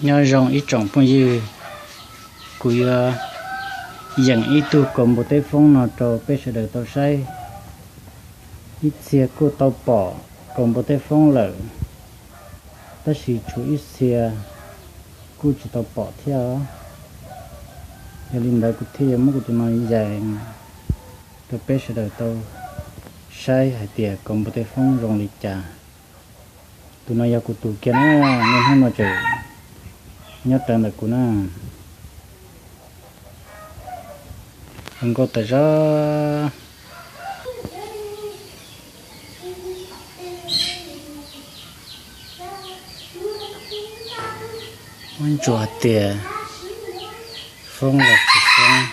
Nyob zoo ib tsoom phooj ywg, kuv yuav yeem ib tug kaus npua teb foob no rau peb sawv daws tau saib. Ib txhia kuj tau pom kaus npua teb foob lawm, tab sis tshuav ib txhia kuj tsis tau pom thiab. Yog li ntawd kuv thiaj yuav muab kuv tus no yeem rau peb sawv daws tau saib hais tias kaus npua teb foob zoo li cas. Tus no yog kuv tus kiag na, niaj hnub no tseem nyob rawv ntawm kuv na. Zoo nkauj tas zog. Muab ntsuas hais tias foob los tsis foob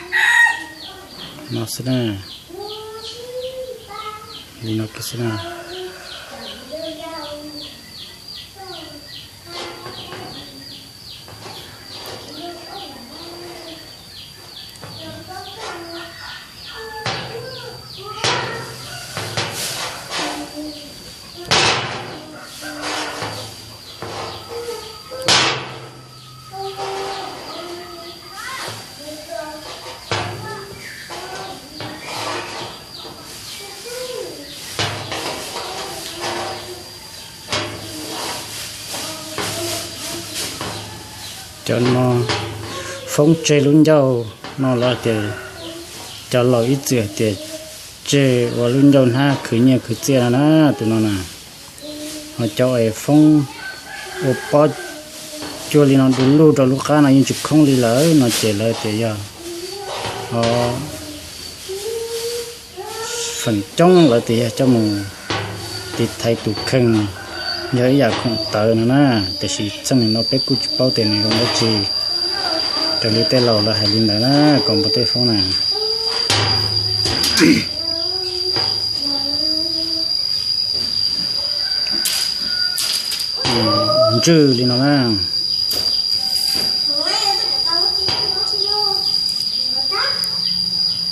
no xwb na. Li no kiag xwb na. Cov no foob tseg lub ncauj no lawv tias, cov laus ib txwm hais tias tseg ua lub ncauj hnab khwv nyiaj khwv txiaj no na, tus no na. Ho cov es foob ua pob cuag li no du lug rau lub qab no yeej tsis khoob li lawm no ces lawv tias yog, o, feem coob lawv tias yog coj mus tiv thaiv tus kheej, yog ib yam khoom tawv no na. Tiam sis txheej nim no peb kuj tsis paub tias nws zoo dab tsi, raws li tej laus lawv hais li ntawd na, kaus npua teb foob na. Ntswj li no na.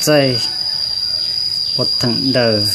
Txaij ua theem daws.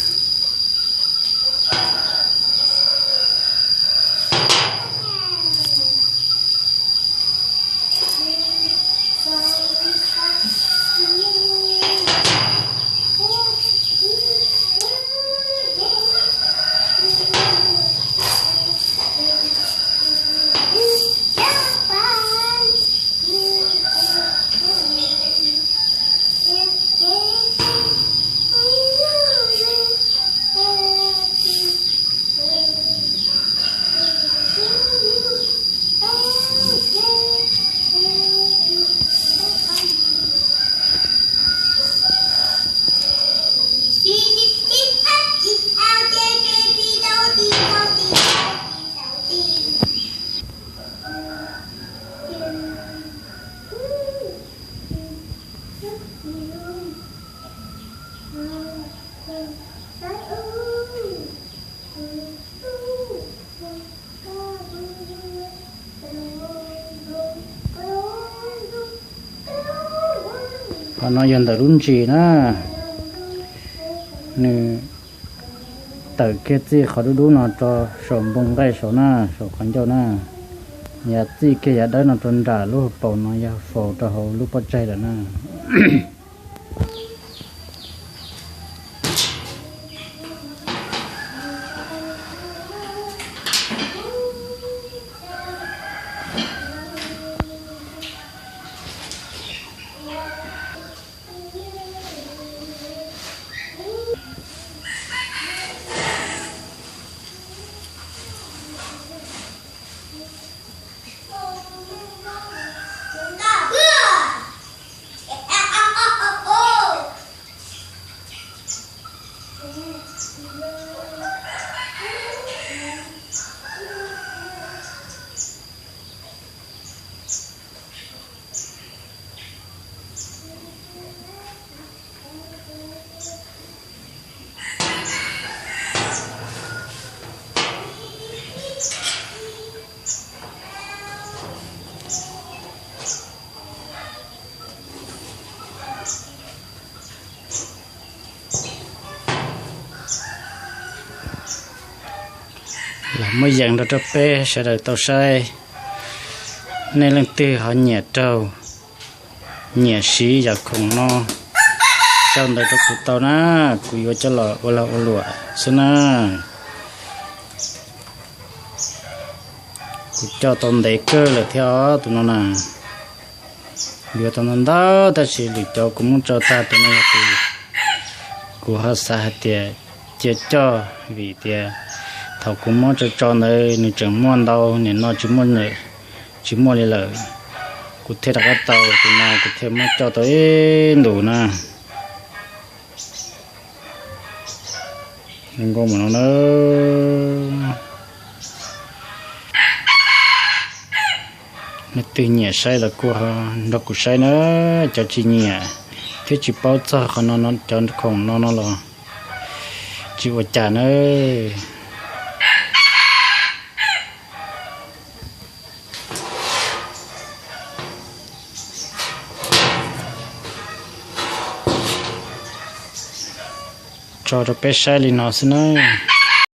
Qhov no yog ntawm lub ntsis na, nws tawm kiag txij qhov dub dub no rau saum npoo nqaij saud na, saum qhov ncauj na. Yog txij kiag yav dawb no rau nram lub hauv paus no yog faus rau hauv lub pob tsaig lawm na. Los muab yees rau rau peb sawv daws tau saib. Nej leej twg ho nyiam raug, nyiam siv yam khoom no, coj ntawv rau kuv tau na, kuv yuav coj los ua lag ua luam xwb na. Kuv coj tau ntev kawg lawm thiab os tus no na. Yuav tau ntau ntau tab sis lwm cov kuv muab tso tag, tus no yog tus kuv ho xav hais tias cia coj, vim tias thaum kuv muab tso tso ntawd nws tseem muaj ntau, nim no tsis muaj, tsis muaj li lawm. Kuv thiaj rov qab tau tus no, kuv thiaj muab coj tau ib ntus na. Zoo nkauj mus no na. Leej twg nyiam saib los kuj nrog kuv saib na, cov tsis nyiam thiab tsis paub txog qhov no, cov khoom no no los tsis ua cas na. Tso rau peb saib li no xwb na.